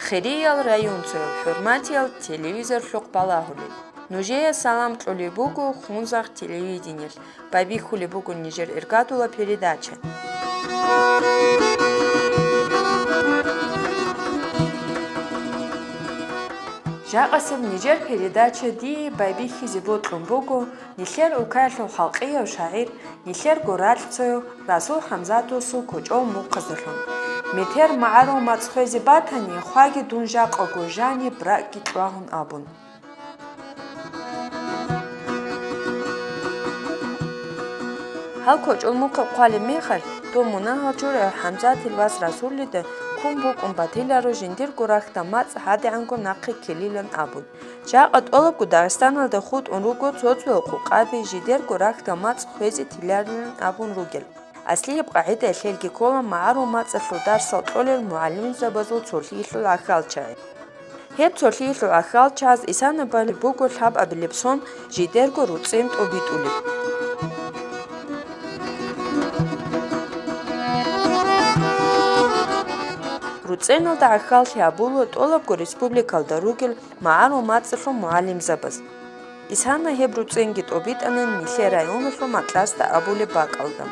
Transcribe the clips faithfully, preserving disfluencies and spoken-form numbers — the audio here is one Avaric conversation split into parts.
Хириял районцоял, хӀурматиял телевизорлъухъ балагьулел, нужее салам кьолеб буго Хунзахъ телевидениялъ, байбихьулеб буго нижер иргадула передача. Жакъасеб нижер передача дие байбихьизе бокьун буго нилъер улкаялъул халкъияв шагӀир, нилъерго ракьцояв Расул ХӀамзатовасул кочӀол мухъаздалъун. Метер магӀарул мацӀ хвезе батани, хваги дун жакъаго жаниб ракӀги кьвагьун абун. Гьал кочӀол мухъаб хъвалеб мехалъ, дун мунагьал чураяв ХӀамзатил вас Расулида ккун букӀун батиларо жиндирго рахьдал мацӀ гьадигӀанго нахъе ккелилан абун. Жакъа тӀолабго Дагъистаналда хутӀун руго цо-цоял къукъаби жидерго рахьдал мацӀ хвезе тиларилан абун ругел. Аслияб къагӀидаялъ гьелги ккола магӀарул мацӀалъул дарсал кьолел мугӀалимзабазул цолъиялъул гӀахьалчагӀи. Гьеб цолъиялъул гӀахьалчагӀаз исана балеб буго лъабабилеб сон жидерго руцӀцӀен тӀобитӀулеб. РуцӀцӀеналда гӀахьаллъи гьабула тӀолабго республикалда ругел магӀарул мацӀалъул мугӀалимзабаз. Исана гьеб руцӀцӀенги тӀобитӀана нилъер районалъул Макьласда абулеб бакӀалда.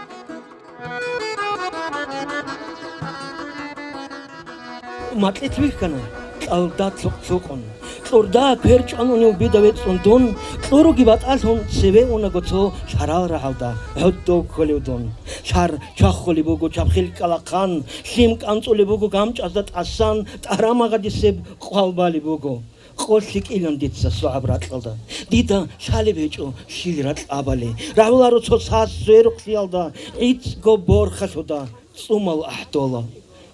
Макьилъ вихьана кьалда лъукъ-лъукъун. Кьурда квер чӀван унев бида вецӀцӀун дун, кьуруги батӀалъун цеве унаго цо лъарал рагӀалда гӀодов кколев дун. Лъар чвахулеб буго чабхил кӀкӀалахъан, лъим кӀанцӀулеб буго гамчӀазда тӀасан, тӀарамагъадисеб къвал балеб буго. Къо лъикӀилан дица согӀаб ракьалда. Дида лъалеб гьечӀо лъил ракь абали. РагӀуларо цо сас сверухълъиялда, гӀицӀго борхалъуда цӀумал ахӀдола,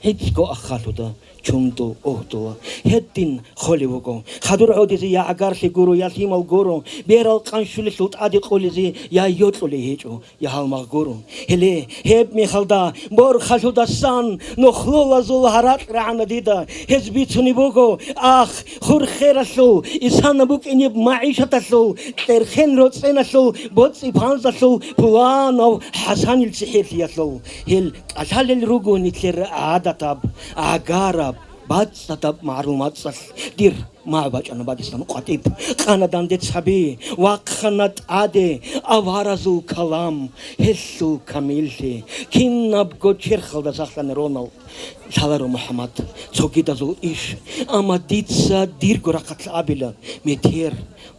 гӀицӀго аххалъуда чундул угьдула. Гьедин холев вуго. Хадур гӀодизе я гӀагарлъи гуро, я лъимал гуро, берал къанщулелъул тӀаде къулизе я йокьулей гьечӀо. Я гьалмагъ гуро. Гьеле, гьеб мехалда борхалъудасан нухлулазул гьаракь рагӀана дида. Гьез бицунеб буго, ах, хурхералъул, исана букӀинеб магӀишаталъул, кьерхен роцӀеналъул, боцӀи-панзалъул, пуланав ХӀасанил цихӀирлъиялъул. Гьел кӀалъалел руго нилъер гӀадатаб, гӀагараб, бацӀцӀадаб магӀарул мацӀалъ. Дир магӀу бачӀана бадисан къватӀиб, къана данде цаби, вахъана тӀаде аваразул калам, гьелъул камиллъи, кинабго черхалда сахлъани ронал. Лъаларо, МухӀаммад, цогидазул иш, амма дица дирго рахъалъ абила, метер,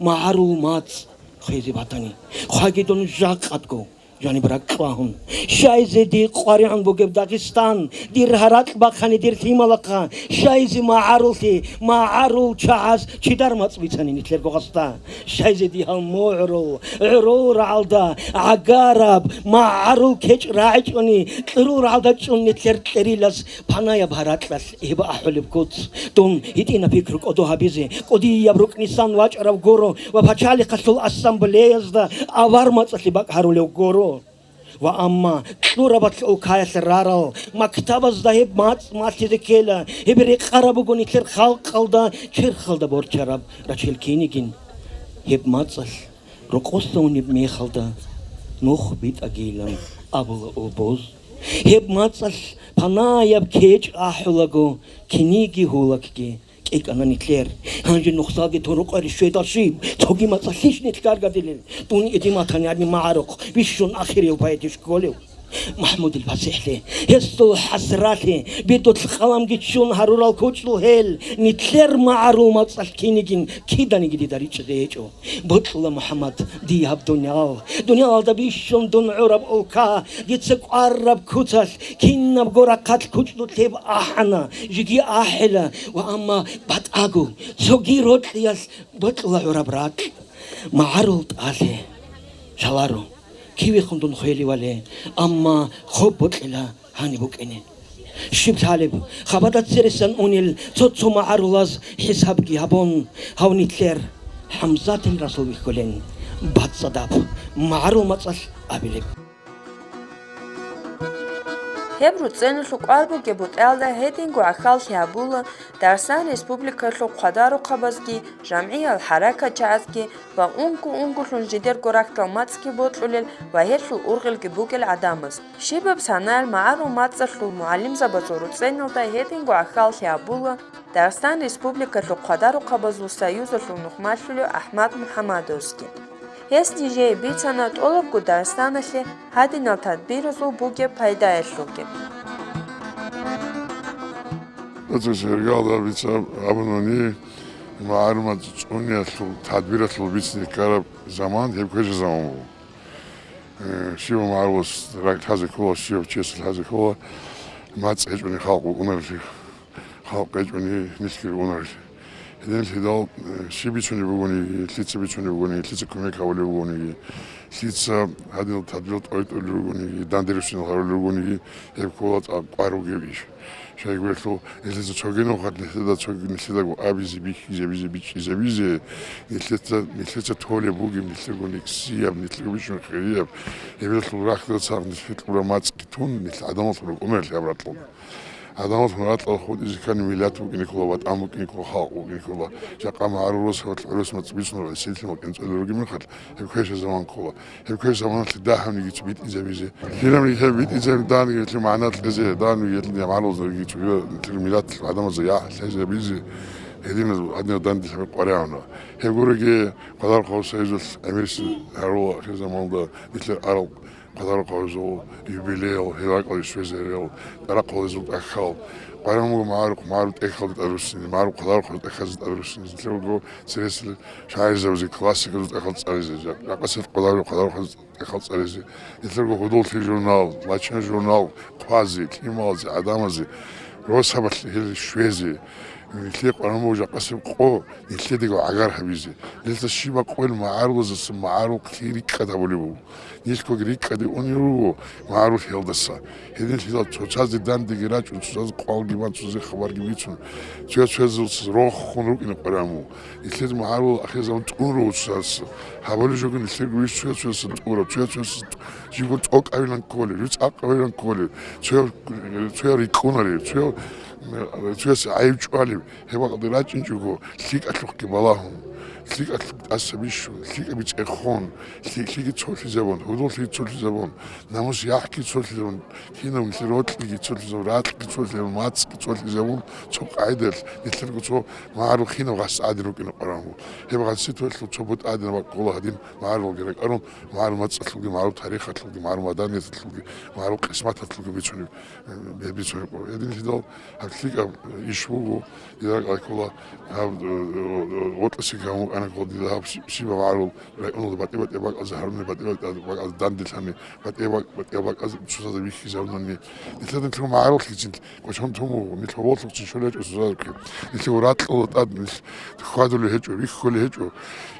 магӀарул мацӀ хвезе батани, хъваги дун жакъатго. Жаниб ракь кьвагьун. Щайзе дие къваригӀун бугеб Дагъистан, дир гьаракь бахъани дир лъималахъа, щайзе магӀаруллъи, магӀарул чагӀаз чидар мацӀ бицани нилъерго гъасда? Щайзе дие гьал мугӀрул, гӀурул рагӀалда гӀагараб, магӀарул кечӀ рагӀичӀони, кьурул рагӀалда чӀун нилъер кьерилас панаяб гьаракьалъ гьеб ахӀулеб куц. Дун гьитӀинаб пикру кӀодо гьабизе, кӀудияб рукӀнисан вачӀарав гуро ва пачалихъалъул ассамблеязда авар мацӀалъе бакӀ гьарулев гуро. Ва амма кьурабалъ улкаялъ рарал мактабазда гьеб мацӀ малъизе ккела, гьеб рекъараб буго нилъер халкъалда черхалда борчараб рачел кинигин. Гьеб мацӀалъ рокъоса унеб мехалда нух битӀагийилан абула обоз. Гьеб мацӀалъ панаяб кечӀ ахӀулаго киниги гьулакги кӀикӀана нилъер. Гьанже нухсалги тун рукъари щведал щиб, цоги мацӀалъищ нилъ гаргадилел? Дун идиматани гьаниб магӀарухъ бищун ахирияв поэтищ кколев? МахӀмудил пасихӀлъи, гьесул хӀасралъи, бидулъ къаламги ччун гьарурал кучӀдул гьел, нилъер магӀарул мацӀалъ кинигин киданиги дида ричӀчӀизе гьечӀо. Бокьула, МухӀаммад, дие гьаб дуниял. Дуниялалда бищун дун гӀураб улка, дица кӀвараб куцалъ кинабго рахъалъ кучӀдулъ гьеб ахӀана, жеги ахӀила, ва амма батӀаго, цоги рокьиялъ бокьула гӀураб ракь. МагӀарул тӀалъи, лъаларо, кивехун дун хвеливали, амма хоб бокьила гьаниб букӀине. Щиб лъалеб, хабада цересан унел цо-цо магӀарулаз хӀисабги гьабун, гьав нилъер ХӀамзатил Расул вихьулин, бацӀцӀадаб магӀарул мацӀалъ абилеб. Гьеб руцӀцӀеналъул кӀвар бугеб бутӀаялда гьединго гӀахьаллъи гьабула Дагъистан Республикалъул хъвадарухъабазги, жамгӀиял хӀаракатчагӀазги ва унго-унголъун жидерго рахьдал мацӀги бокьулел ва гьелъул ургъелги бугел гӀадамаз. Щибаб санаялъ магӀарул мацӀалъул мугӀалимзабазул руцӀцӀеналда гьединго гӀахьаллъи гьабула Дагъистан Республикалъул хъвадарухъабазул союзалъул нухмалъулев АхӀмад МухӀаммадовасги. Гьес нижее бицана тӀолабго Дагъистаналъе гьадинал тадбиразул бугеб пайдаялъулги. Оцо Сергал абица абуни, магӀарул мацӀ цӀуниялъул тадбиралъул бицине ккараб заман гьеб квеша заман буго. Э, щивав магӀарулас ракӀ лъазе ккола, щивав чиясда лъазе ккола, мацӀ гьечӀони халкъ вукӀунарелъи, халкъ гьечӀони нилъги вукӀунарелъи. Гьединлъидал, э, щиб бицунеб бугониги, лъица бицунеб бугониги, лъица кумек гьабулеб бугониги, лъица гьадинал тадбирал тӀой-тӀолел ругониги, дандерусинал гьарулел ругониги, гьеб ккола цӀакъ кӀвар ругеб иш. Щайгурелъул, нилъеца цоги нухалъ нилъеда цоги нилъедаго абизе, бихьизабизе, бичӀчӀизабизе, нилъеца, нилъеца толеб бугеб, нилъерго нексияб, нилъерго бищун хирияб, гьебелъул рахьдасан нилъер кьураб мацӀги тун, нилъ гӀадамаллъун рукӀунарелъи гьаб ракьалда. ГӀадамаллъун ракьалда хутӀизе ккани миллат букӀине ккола, ватӀан букӀине ккола, халкъ букӀине ккола. Жакъа магӀарул росабалъ гӀурус мацӀ бицунеб гӀисилъи макьин цӀолел ругеб мехалъ, гьеб квеша заман ккола. Гьеб квеша заманалъе дагьабниги цо битӀизабизе. Кинабниги гьеб битӀизаб данги гьелъул магӀна кьезе, данги гьелъул магӀарулаздаги цо гьеб миллаталъул гӀадамазда яхӀ лъазабизе, гьединал гьадинал данде лъабикъ къваригӀуна. Гьеб гуроги, хъвадарухъабазул союзалъ гӀемерисел гьарула ахир заманалда нилъер арал хъвадарухъабазул юбилейал, гьеб ракьалде щвезариял, тӀарахъалдазул тӀахьал. КъваригӀун буго магӀарухъ, магӀарул тӀехьалда тӀадруссине, магӀарул хъвадарухъабазул тӀахьазда тӀадруссине. Нилъер руго цересел шагӀирзабазе, классиказул тӀахьал цӀализе, жакъасел къваларев хъвадарухъабазул тӀахьал цӀализе. Нилъерго «Гьудуллъи» журнал, «Лачна» журнал, хъвазе, лъималазе, гӀадамазе, росабалъ гьел щвезе. Нилъее къваригӀун буго жакъасеб къо нилъедаго гӀагар гьабизе. Нилъеца щибаб къойил магӀарулазасан магӀарухълъи рикӀкӀад гьабулеб буго. Нилъгоги рикӀкӀаде унел руго магӀарулъиялдаса. Гьединлъидал цоцазе дандеги рачӀун, цоцазе къвалги бан, цоцазе хабарги бицун, цоя-цоясдаса рохун рукӀине къваригӀун буго. Нилъер магӀарул ахирзаман тӀун руго цоцаздаса. Гьабулеб жоги нилъерго иш цоя-цоясдаса тӀура, цоя-цоясдаса тӀ-, жибго цӀокӀ авилан кколел, рицӀакъ авилан кколел, цоя, цоя рикьунарел, цоя, цояс гӀайиб чӀвалеб. Гьеб бакӀалде рачӀинчӀого, лъикӀалъухъги балагьун, лъикӀалъухъ тӀаса бищун, лъикӀаби цӀехон, лъикӀлъиги цолъизабун, гьудуллъиги цолъизабун, намус-яхӀги цолъизабун, кинаб нилъер рокьиги цолъизабун, ракьги цолъизабун, мацӀги цолъизабун, цо къагӀидаялъ нилъерго цо магӀарул кинаб гъас гӀадин рукӀине къваригӀун буго. Гьеб гъасил тоялъул цо бутӀа гьадинаб бакӀ ккола гьадин магӀарулги ракӀарун, магӀарул мацӀалъулги, магӀарул тарихалъулги, магӀарул маданияталъулги, магӀарул къисматалъулги бицунеб, э, бицунеб къо. Гьединлъидал гьаб лъикӀаб иш буго, дида ракӀалде ккола, гьаб, э, э, гъоркьасе гьавун вукӀана ккола дида гьаб щи-, щибаб магӀарул районалда батӀи-батӀи бакӀазда гьарунани, батӀи-батӀи бакӀазда данделъани, батӀи-батӀи бакӀаз цоцазда бихьизабунани. Нилъеда нилъер магӀарулъгицин кӀочон тун буго, нилъ гьоболлъухъцин щолел гьечӀо цоцазухъе. Нилъего ракьалда тӀад нилъ хьвадулел гьечӀо, рихьулел гьечӀо.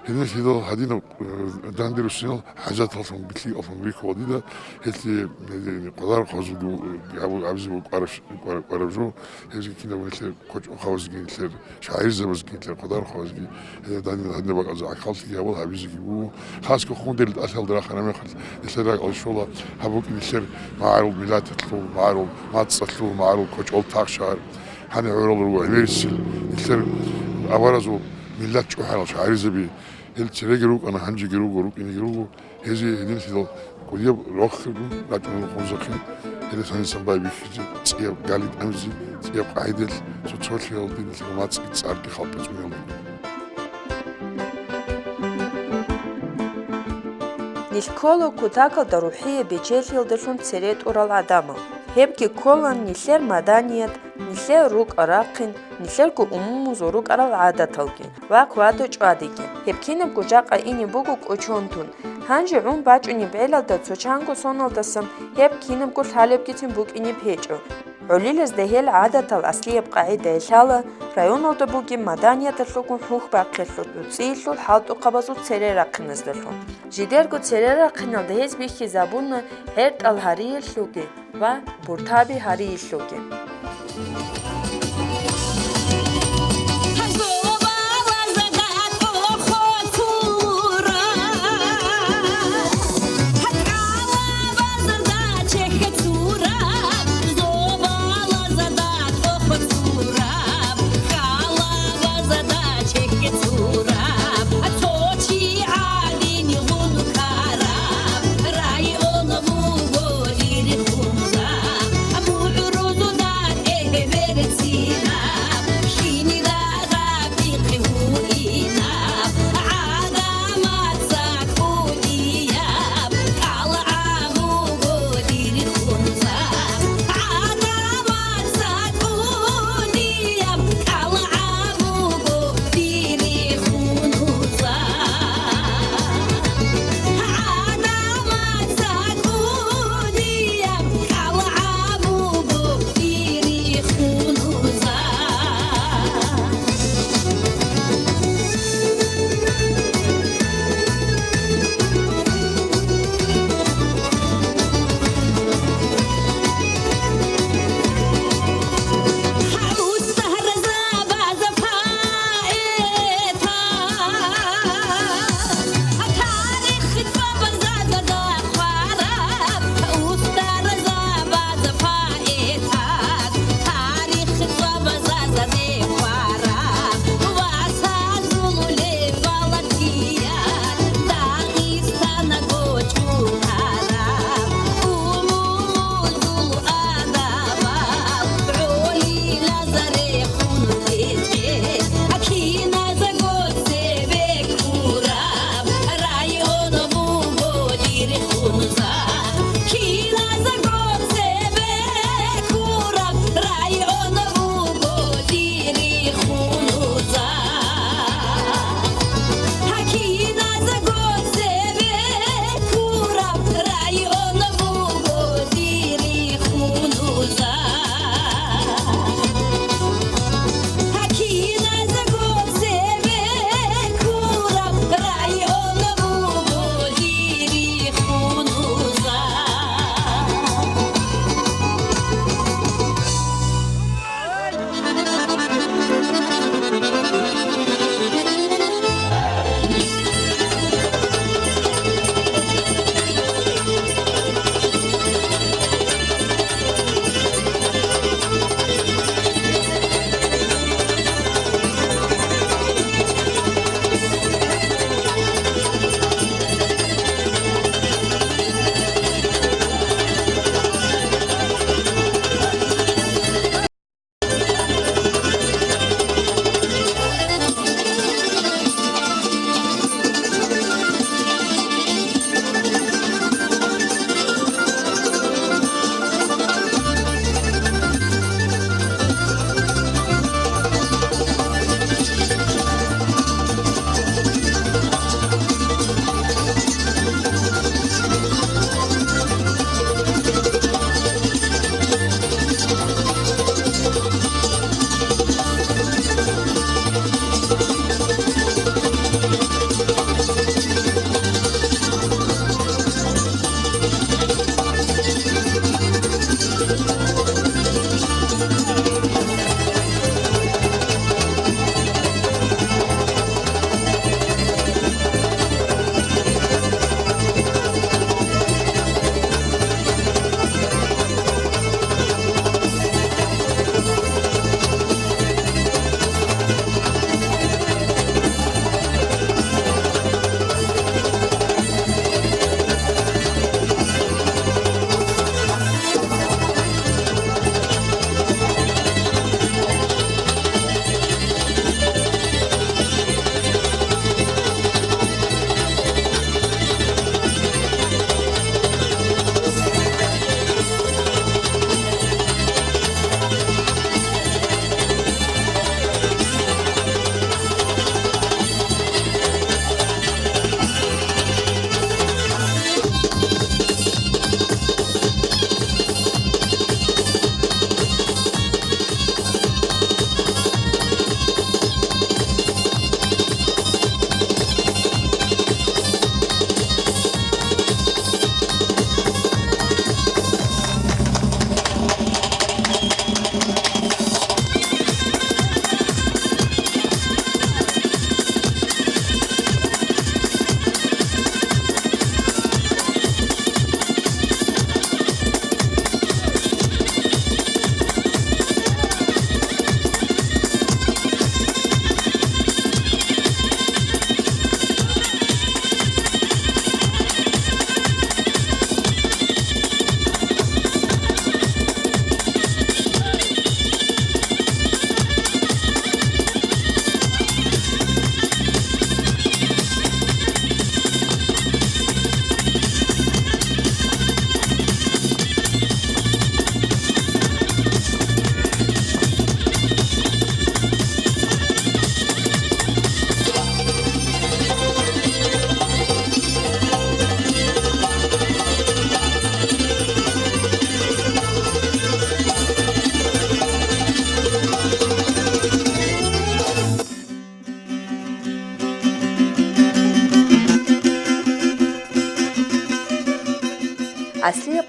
Гьединлъидал гьадинаб, э, дандерусинал хӀажаталлъун, билъиялъун рихьула дида, гьелъие, э, къвадарухъабазул, э, абу-, абизе буго кӀвараб-, кӀвараб жо, гьезги кинаб нилъер кочӀохъабазги, нилъер шагӀирзабазги, нилъер къвадарухъабазги, гьезда гьадин-, гьадинаб бакӀазда гӀахьаллъиги гьабула, гьабизеги буго. Хасго хун дерил тӀалъалда рахана мехалъ, нилъер ракӀалде щола, гьаб букӀин нилъер магӀарул миллаталъул, магӀарул мацӀалъул, магӀарул кочӀол тахшар. Гьаниб гӀурал руго гӀемерисел, нилъер аваразул миллат чӀухӀарал шагӀирзаби. Гьел цереги рукӀана, гьанжеги руго, рукӀинеги руго. Гьезие гьединлъидал кӀудияб рохелгун рачӀунел хунзахъе, гьеле цонисан байбихьизе, цӀияб гали тӀамизе, цӀияб къагӀидаялъ цо-цолъиялде нилъер мацӀги цӀарги халкъе цӀунел руго. Нилъ ккола кутакалда рухӀие бечелъиялдалъун цере тӀурал гӀадамал. Гьебги ккола нилъер маданият, нилъер рукӀа-рахъин, нилъерго умумузул рукӀарал гӀадаталги ва хъвада-чӀвадиги. Гьеб кинабго жакъа ине буго кӀочон тун. Гьанже гӀун бачӀунеб гӀелалда цо чанго соналдасан гьеб кинабго лъалебгицин букӀинеб гьечӀо. ГӀолилазда гьел гӀадатал аслияб къагӀидае лъала районалда бугеб маданияталъулгун хӀухь бахъиялъул, нуцӀиялъул хӀалтӀухъабазул цере рахъиназдалъун. Жидерго цере рахъиналда гьез бихьизабуна гӀертӀал гьариялъулги ва буртаби гьариялъулги.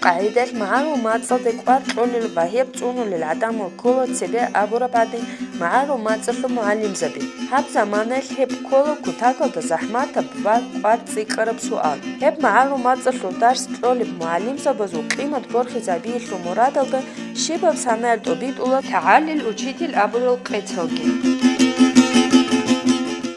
ГӀайдал магӀарул мацӀалде кӀвар кьолел ва гьеб цӀунулел гӀадамал ккола цебе абураб гӀадин магӀарул мацӀалъул мугӀалимзаби. Гьаб заманаялъ гьеб ккола кутакалда захӀматаб ва кӀвар цӀикӀкӀараб суал. Гьеб магӀарул мацӀалъул дарс кьолеб мугӀалимзабазул къимат борхизабиялъул мурадалда щибаб санаялъ тӀобитӀула тагӀалил учитель абурал къецалги.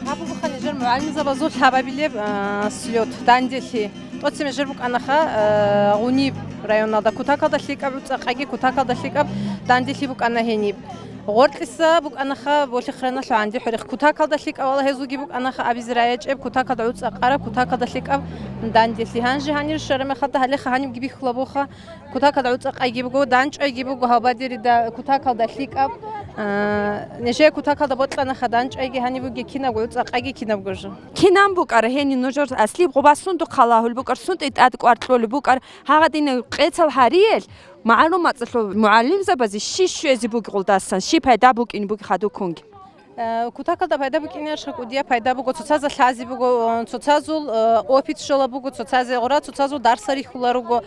Гьаб бугоха нижер мугӀалимзабазул лъабабилеб, а, слёт, данделъи. ТӀоцебе нижер букӀанаха, а, гъуниб районалда, кутакалда лъикӀаб гӀуцӀакъаги, кутакалда лъикӀаб данделъи букӀана гьениб. Гъоркьиса букӀанаха болъихъ-раналъ гьанде хӀорихъ. Кутакалда лъикӀавала гьезулги букӀанаха абизе рагӀичӀеб, кутакалда гӀуцӀакъараб, кутакалда лъикӀаб данделъи. Гьанже гьанир щвараб мехалда гьалеха гьанибги бихьула бугоха. Кутакалда гӀуцӀакъайги буго, данчӀвайги буго, гьалбадерида кутакалда лъикӀаб, а, нижее кутакалда бокьанаха данчӀвайги гьаниб буги кинабго гӀуцӀакъайги кинабго жо. Кинан букӀара гьениб нужер аслиб гъуба сундухъ халагьул букӀар, сунтӀи тӀад кӀвар кьолеб букӀар, гьагъадинаб къецал гьариялъ магӀарул мацӀалъул мугӀалимзабазе щи щвезе бугеб гъулдасан, щи пайда букӀине бугеб хадубккунги? Э, кутакалда пайда букӀине арша кӀудияб пайда буго, цоцазда лъазе буго, э, цоцазул, э, опыт щола буго, цоцазе гъура, цоцазул дарса рихьула руго.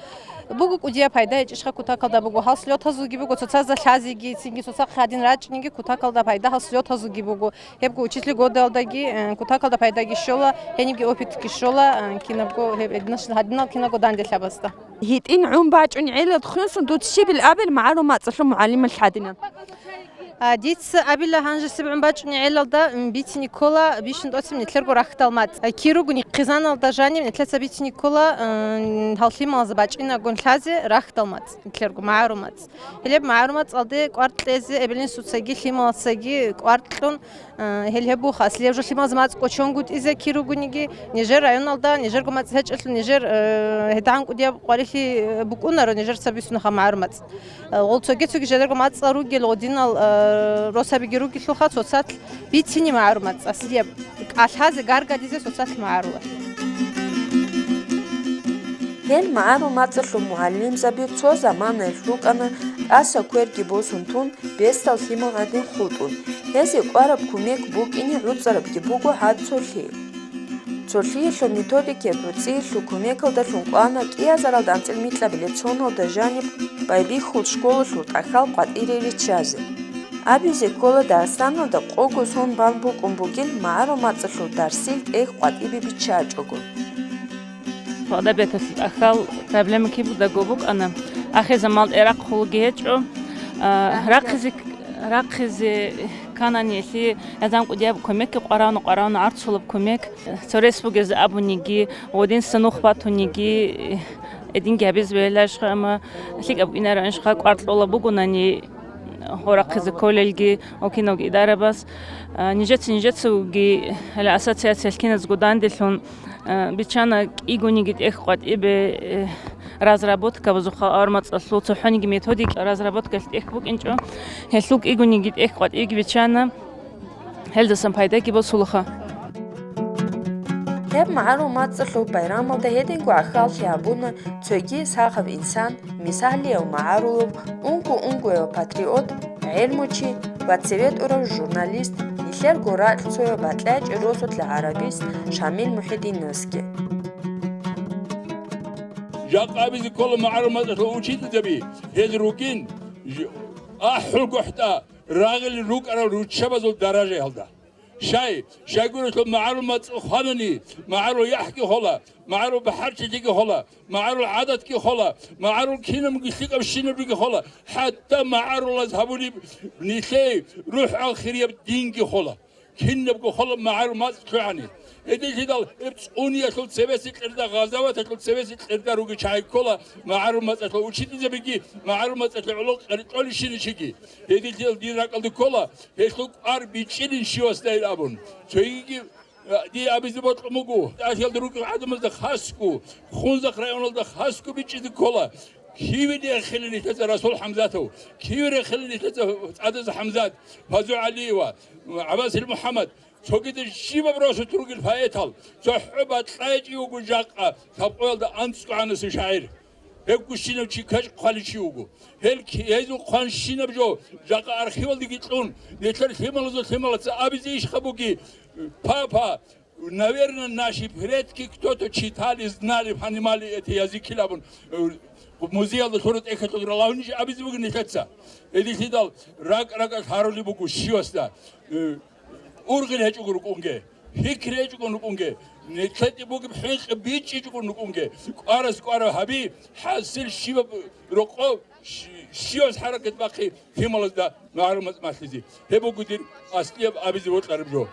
Буго кӀудияб пайда гьечӀищха кутакалда буго, гьал слётазулги буго, цоцазда лъазеги, цинги цоцахъ гьадин рачӀниги кутакалда пайда гьал слётазулги буго. Гьебго учитель годалдаги, э, кутакалда пайдаги щола, гьенибги опытги щола, э, кинабго гьеб гьединаш-, гьадинал кинабго данделъабазда. ГьитӀин гӀун бачӀун гӀелалда хунсун дуца щибил абел магӀарул мацӀалъул мугӀалимал лъадина? А, дица абила гьанжесеб гӀун бачӀун гӀелалда, м, бицине ккола бищун тӀоцеб нилъерго рахьдал мацӀ. А, киругони хъизаналда жаниб нилъеца бицине ккола, м, гьал лъималазда бачӀинагун лъазе рахьдал мацӀ, нилъерго магӀарул мацӀ. Гьелеб магӀарул мацӀалде кӀвар кьезе эбел-инсуцаги лъималацаги кӀвар кьун, э, гьел гьеб буха, аслияб жо лъималаз мацӀ кӀочон гутӀизе киругониги, нижер районалда, нижерго мацӀ гьечӀелъул нижер, э, гьедагӀан кӀудияб къварилъи, э, букӀунаро нижер цабисунаха магӀарул мацӀ. Э, гъол цоги-цоги жидерго мацӀал ругел гъодинал, э, росабиги ругелъулха, цоцалъ бицине магӀарул мацӀ аслияб кӀалъазе, гаргадизе цоцалъ магӀарулалъ. Гьел магӀарул мацӀалъул мугӀалимзаби цо заманаялъ рукӀана тӀаса кверги босун тун, бесдал лъимал гӀадин хутӀун. Гьезие кӀвараб кумек букӀине гӀуцӀарабги буго гьаб цолъи. Цолъиялъул методикаялъул цӀиялъул кумекалдалъун кӀвана кӀиазаралда анцӀил микьабилеб соналда жаниб байбихьул школалъул тӀахьал къватӀире риччазе. Абизе ккола, Дагъистаналда къого сон бан букӀун бугин магӀарул мацӀалъул дарсил тӀехь къватӀибе биччачӀого. Адабияталъул тӀахьал проблема киб будаго букӀана, ахирзаман тӀерахъулги гьечӀо, а, рахъизе, рахъизе канани, гьелъие гӀезан кӀудияб кумекги къварагьуна, къварагьуна гӀарцулаб кумек. Цо рес бугез абуниги, гъодинса нух батуниги, гьединги гьабизе бегьилаанищха, амма лъикӀаб кӀинараб анищха, кӀвар кьола бугонани, гьорахъизе кколелги, ва киналго идарабаз, а, нижеца-нижецаги, гьале ассоциациялъ киназго данделъун, а, биччана кӀигониги тӀехь къватӀибе, э, разработкабазухъа, магӀарул мацӀалъул цохӀониги методик разработкаялъ тӀехь букӀинчӀо, гьелъул кӀигониги тӀехь къватӀибеги биччана. Гьелдасан пайдаги босулаха. Гьеб магӀарул мацӀалъул байрамалда гьединго гӀахьаллъи гьабуна цоги сахаб инсан, мисалияв магӀарулав, унго-унгояв патриот, гӀелмучи ва цеве тӀурав журналист, нилъерго ракьцояв батӀлъачӀел росулъа гӀарабист Шамил Мухьидиновский. Жакъа абизе ккола магӀарул мацӀалъул учительзаби, гьез ругин, ж-, ахӀулгохӀтӀа, рагъил рукӀарал руччабазул даражаялда. Щай, щайгурелъул магӀарул мацӀ хванани, магӀарул яхӀги хола, магӀарул бахӀарчилъиги хола, магӀарул гӀадатги хола, магӀарул кинабги лъикӀабщинабги хола, хӀатта магӀарулаз гьабулеб нилъее рухӀал хирияб динги хола. Кинабго хола магӀарул мацӀ лъугӀани. Гьединлъидал гьеб цӀуниялъул цебеси кьерда, гъазаваталъул цебеси кьерда руги чагӀи ккола магӀарул мацӀалъул учительзабиги, магӀарул мацӀалъе гӀоло кьер-, кьолищинищиги. Гьединлъидал дир ракӀалде ккола, гьелъул кӀвар бичӀчӀилин щивасдайин абун. Цогиги, а, дие абизе бокьун буго, тӀахьалда рукӀарал гӀадамазда хасго, Хунзахъ районалда хасго бичӀчӀизе ккола. Киве рехила нилъеца Расул ХӀамзатов, киве рехила нилъеца ЦӀадаз ХӀамзат, Фазу ГӀалиева, ГӀаббасил МухӀаммад, цогидаз щибаб росулъ ругел поэтал, цохӀо батӀлъайчӀи вуго жакъа лъабкъоялда анцӀго гӀанасев шагӀир. Гьебгощинав чи ккечӀ хъваличи вуго. Гьел ки-, гьезул хъванщинаб жо жакъа архивалдеги кьун, нилъер лъималазул лъималаца абизе иш хабуги, папа, наверное, наши предки кто-то читали, знали, понимали это язык абун, э, Музеялда лъура тӀехьалъур ралагьунищ абизе буго нилъеца. Гьединлъидал ракӀ-ракӀалъ гьарулеб буго щивасда, э, ургъел гьечӀого рукӀунге, пикри гьечӀого рукӀунге, нилъеде бугеб хӀинкъи бичӀчӀичӀого рукӀунге, кӀварас кӀвараб гьаби, хӀасил щибаб рокъов, щи-, щивас хӀаракат бахъи, лъималазда магӀлумат малъизе. Гьеб буго дир аслияб абизе бокьараб жо.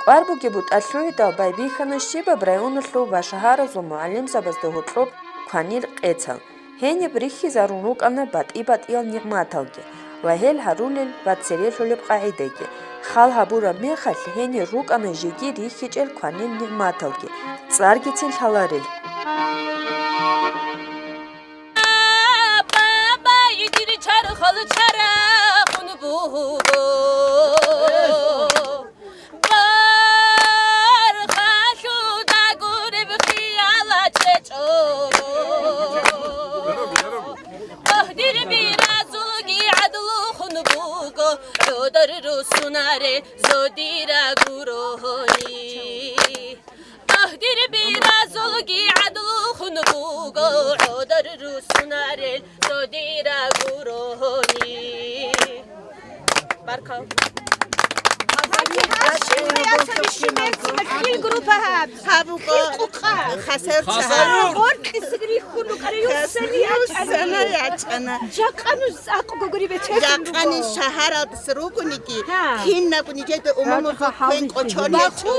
КӀвар бугеб бутӀа лъугӀидал байбихьана щибаб районалъул ва шагьаразул мугӀалимзабазда гьоркьоб кванил къецал. Гьениб рихьизарун рукӀана батӀи-батӀиял нигӀматалги ва гьел гьарулел ва церелъулеб къагӀидаги. Хал гьабураб мехалъ гьенир рукӀана жеги рихьичӀел кванил нигӀматалги, цӀаргицин лъаларел. Бабай дир чархал чарахун буго. Бархалъуда гуреб хияла чечӀо. Дир биразулги гӀадлухун буго, гӀодар русунаре зодира гурони. Агь, дир биразулги гӀадлухун буго, гӀодар русунарел зодира гурони. Баркал. Хил группа гьаб. Гьаб буго. Хил къукъа. Хасер. Хасер. Гъоркьисигри хьулукъара юссани ячӀана. Юссана ячӀана. Жакъа нуж цӀакъ гогори бечелъун руго. Жакъани шагьаралдаса ругониги, гьа, кинабго нижеда умумузул квен кӀочон гьечӀо.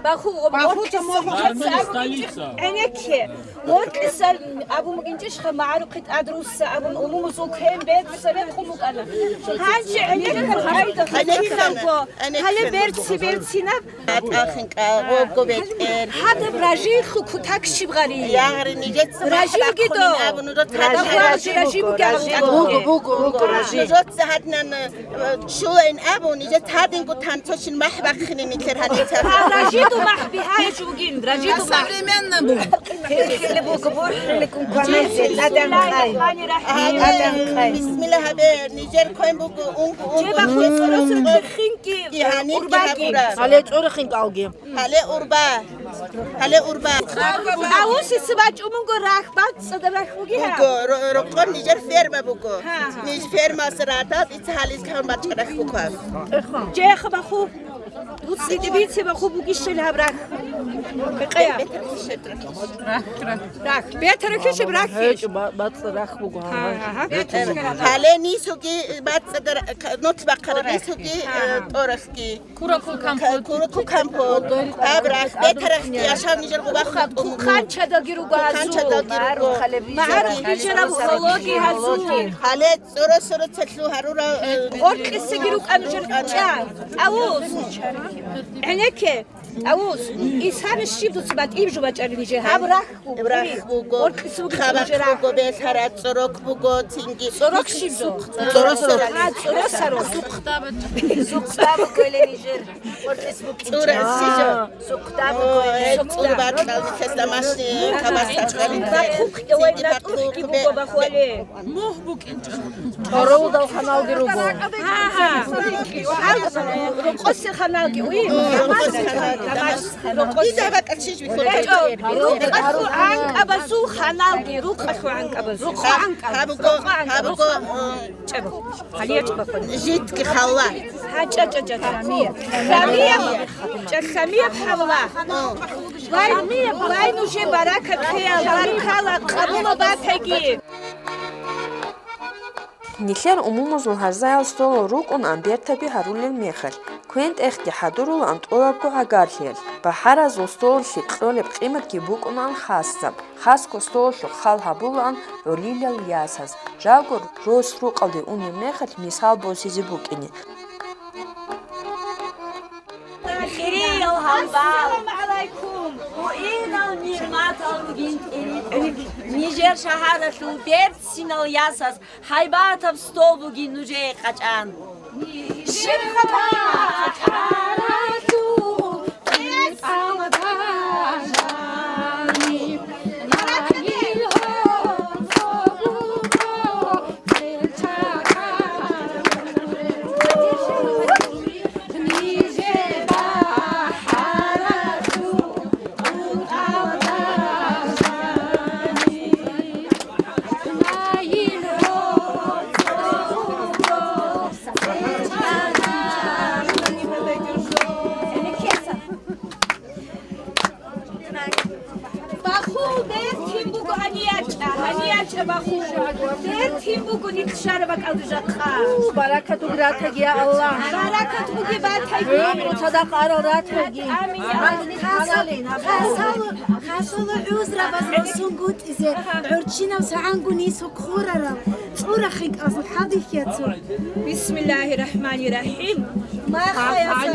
Баху, баху, баху, гъоркьиса. Столица. ГӀенекке. Гъоркьиса абун букӀинчӀищха, магӀарухъе тӀадрусса абун, умумузул квен бецӀса бекъун букӀана. Гьанже гӀенеккан гӀайда гьанеккана, кинабго. Гьале гьанеккана. Берци-берцинаб. АтӀахинкӀа, гъобго бетӀер. Гьадаб ражиялъул кутак щиб гъари? Ягъри нижеца ражи бугидо? Абун, нужеца ражи, ражи буго, ражи буго. Буго, буго, буго, ражи. Нужеца гьадинан, э, чулайин абун, нижеца гьадинго танцочин махӀ бахъине нилъер гьадинца. А, ражиду махӀ бигьаячӀ бугин, ражиду махӀ. Современно буго. Хилли буго, борхӀиликум кваназе, адам хай. Адам хай. Бисмилла гьабе, нижер квен буго, унго, унго. Чеба хусрусу хинки, гьаниб урбаги. Гьабура. Гьале цӀорахинкӀалги. Гьале урба. Гьале урба. Авусица бачӀун буго рахь, бацӀцӀадаб рахь буги гьаб? Буго, ро-, рокъор нижер ферма буго. Гьа, гьа. Ниж фермалъа радал, дица гьалил кавун бачӀарахь буго. Жеха баху. Буци дибице баху бугищел гьаб рахь. Бетарахь. Рахь. Бетарахь ишеб рахь. ГьечӀо, ба-, бацӀцӀа рахь буго. Гьа, гьа, гьа. Гьале нисуги бацӀцӀадар-, к-, нуц бахъараб нисуги, э, тӀорахги. Куракул компот. Куракул компот. Абрагь, бетарахъги ашав нижер гъубахъа тӀуму. Хъанчадаги руго гьазул. Хъанчадаги руго. МагӀарухъ бижараб гьологи гьазул. Гьале цӀоро-цӀоро целъу гьарура, э, Гъоркьисаги рукӀа нужер чӀа. Авус. ГӀенекке. Авус. Исана щиб дуца батӀиб жо бачӀарин нижер? Гьаб рахь. Рахь буго, хабакь буго, белъараб цӀорокь буго, цинги. ЦӀорокь щиб жо? ЦӀоросаро. А, цӀоросаро. Сукътаба. Сукътаба кколе нижер. Къоркьес букӀинчӀо. ЦӀура щиб жо? Сукътаба кколе. Ой, цӀур батӀал нилъеца домашний колбаса гъали. Бахъухъ, ой, цинги натӀухъги бахъухъ буго бе-, бахъуале. Мугь букӀинчӀо. Гьоролдал ханалги руго. Гьа, гьа. Рокъосе ханалги, уй. Рокъосе ханалги. Рокъосе. Дида батӀа чиж бихьур. Рукъалъул гӀанкӀабазул ханалги, рукъалъул гӀанкӀабазул. Рукъа гӀанкӀабаз. Гьабго, гьабго, м, жидги халла. Гьа, чӀа, чӀа, чӀа, чӀа. Хамияб, чӀа, хамияб халла. Вай, вай, нужер баракат лъеял, баркала, къабула батаги. Нилъер умумузул гьарзаял столал рукӀунаан бертаби гьарулел мехалъ, квен-тӀехги хӀадурулаан тӀолабго гӀагарлъиялъ. БахӀаразул столалъе кьолеб къиматги букӀунаан хасаб. Хасго столалъухъ хал гьабулаан гӀолилал ясаз, жалго рос рукъалде унеб мехалъ мисал босизе букӀине. Хириял гьалбал. Ассаламу гӀалайкум. Гьуинал нигӀматал ругин тӀеритӀун. Нижер шагьаралъул берцинал ясаз гьайбатаб стол бугин нужее къачӀан. Гьанияча, гьанияча, баху. Бертин буго нилъ щвараб бакӀалда жакъа. Баракат буго ратаги, я Аллагь. Баракат буго батаги. Гьеб цадахъ арал ратаги. Амин, я Аллагь. Хасал, хасал, хасал гӀузрабаз росунгутӀизе, гӀурччинаб сагӀангун йисухъ хурарал, цӀурахъин кӀалъул хӀадисияцун. Бисмиллагьир рахӀманир рахӀим. Махаяса.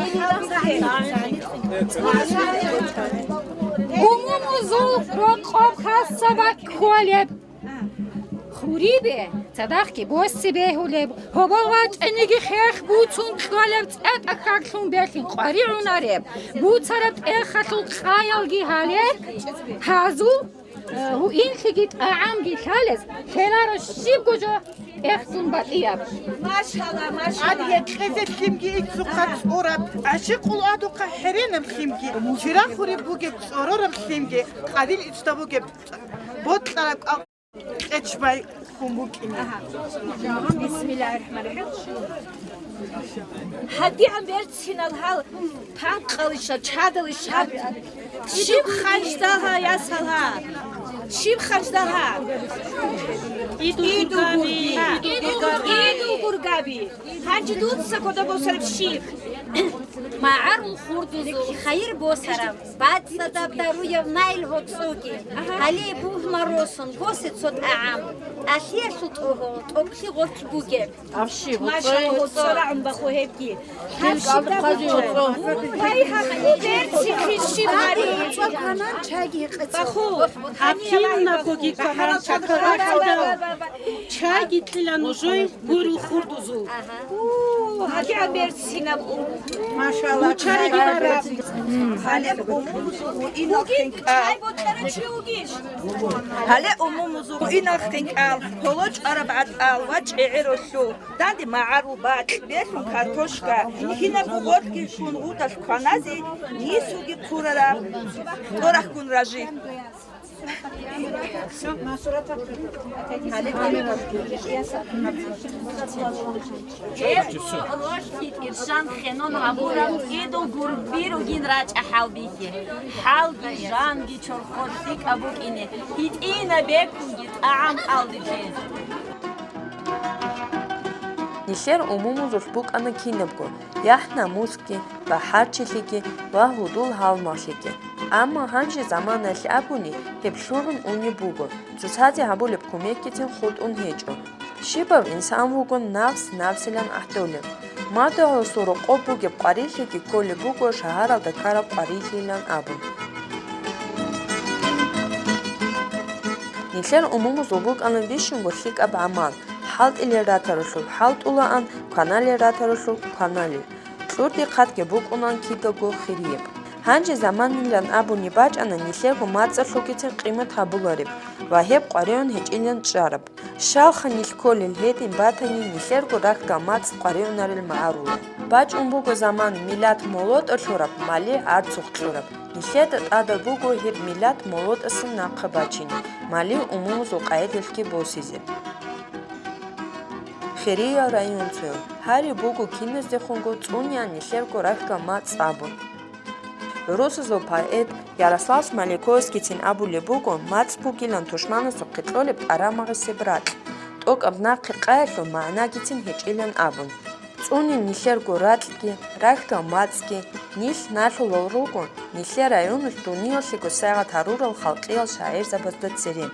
Умумузул рокъоб хасабат кколеб. Хурибе, цадахъги босе бегьулеб, гьобол вачӀаниги хех буцун кьолеб, цӀетӀа хьаглъун белъин къваригӀунареб, буцараб тӀехалъул къаялги гьале, гьазул, э, гьуинлъиги тӀагӀамги лъалез лъеларо щибго жо тӀехцун батӀияб. Машалла, машалла. Гьадигье кьезе лъимги иццухъа цӀураб, гӀащикъул адухъа хӀеренаб лъимги, чирахуреб бугеб цӀорораб лъимги, къадил иццда бугеб бокьараб кӀал. Кьечбай хун букӀине. Бисмиллагьир рахӀманир рахӀим. ГьадигӀан берцинал гьал панкъалища, чадалища? Щиб ханждалгьа, ясалгьа? Щиб ханждалгьа? Идул гургаби. Идул гургаби. Гьанже дуца кода босараб щиб? МагӀарул хурдузул хайир босараб, бацӀцӀадаб даруяб наил гьоцӀоги, гьале бугьма росун босе цо тӀагӀам, тӀалъиялъул тӀогьол тӀокӀлъи гъорлъ бугеб. Машалла, гьоцӀо рагӀун баху гьебги. Гьаб щиб гьоцӀо? Гьай, гьаб берцин хищи мари. Баху. Гьаб кинабгоги кваранча карахъида. Чайги кьила нужее гурул хурдузул. Гьале берцинаб у. Машалла, бучариги чай бараб. Гьале умумузул гьуинал хинкӀал. Чай бокьарав чи вугищ? Гьале умумузул гьуинал хинкӀал, гьоло чӀвараб гӀатӀал ва чӀегӀеролъул, данде магӀарул бакь, белъун картошка, кинабго гъорлъги ккун гъудалъ кваназе нисулги хъурараб тӀорахьгун ражи. Гьеб ролъги тӀиршан хенон гьабураб идул гурби ругин рачӀа хӀалбихье. ХӀалги жанги чорхол лъикӀаб букӀине, гьитӀина бекунги тӀагӀам кьалдизе. Нилъер умумузулъ букӀана кинабго, яхӀ-намусги, бахӀарчилъиги ва гьудул-гьалмагълъиги. Амма гьанже заманаялъ абуни, гьеб лъугӀун унеб буго, цоцазе гьабулеб кумекгицин хутӀун гьечӀо. Щибав инсан вугон нафс-нафсилан гӀахӀдолеб. Мадугьаласул рокъоб бугеб къварилъиги кколеб буго шагьаралда ккараб къварилъийилан абун. Нилъер умумузул букӀана бищунго лъикӀаб гӀамал, хӀалтӀилел ратаралъул хӀалтӀулаан, кваналел ратаралъул кваналел. Кьурдихъадги букӀунаан кидаго хирияб. Гьанже заманилан абуни бачӀана нилъерго мацӀалъулгицин къимат гьабулареб ва гьеб къваригӀун гьечӀилан чӀараб. Щалха нилъ кколел гьедин батани, нилъерго рахьдал мацӀ къваригӀунарел магӀарула. БачӀун буго заман милат молотӀа лъураб, мали гӀарцухъ лъураб. Нилъеда тӀадаб буго гьеб милат молотӀасан нахъа бачине, мали умумузул къайдалъги босизе. Хириял районцояв гьариб буго киназдехунго цӀунеян нилъерго рахьдал мацӀ абун. ГӀурусазул поэт Ярослав Смоляковскийцин абулеб буго, мацӀ бугилан тушманасухъе кьолеб тӀарамагъисеб ракь, тӀокӀаб нахъе къаялъул магӀнагицин гьечӀилан абун. ЦӀунин нилъерго ракьги, рахьдал мацӀги, нилъ налъулал руго нилъер районалъ дуниялалъего сайгъат гьарурал халкъиял шагӀирзабазда цере.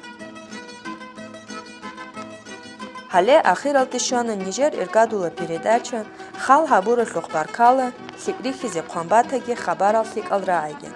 Гьале ахиралде щвана нижер иргадула передача, хал гьабуралъухъ баркала, лъикӀ рихьизе хъван батаги хабарал лъикӀал рагӀиги.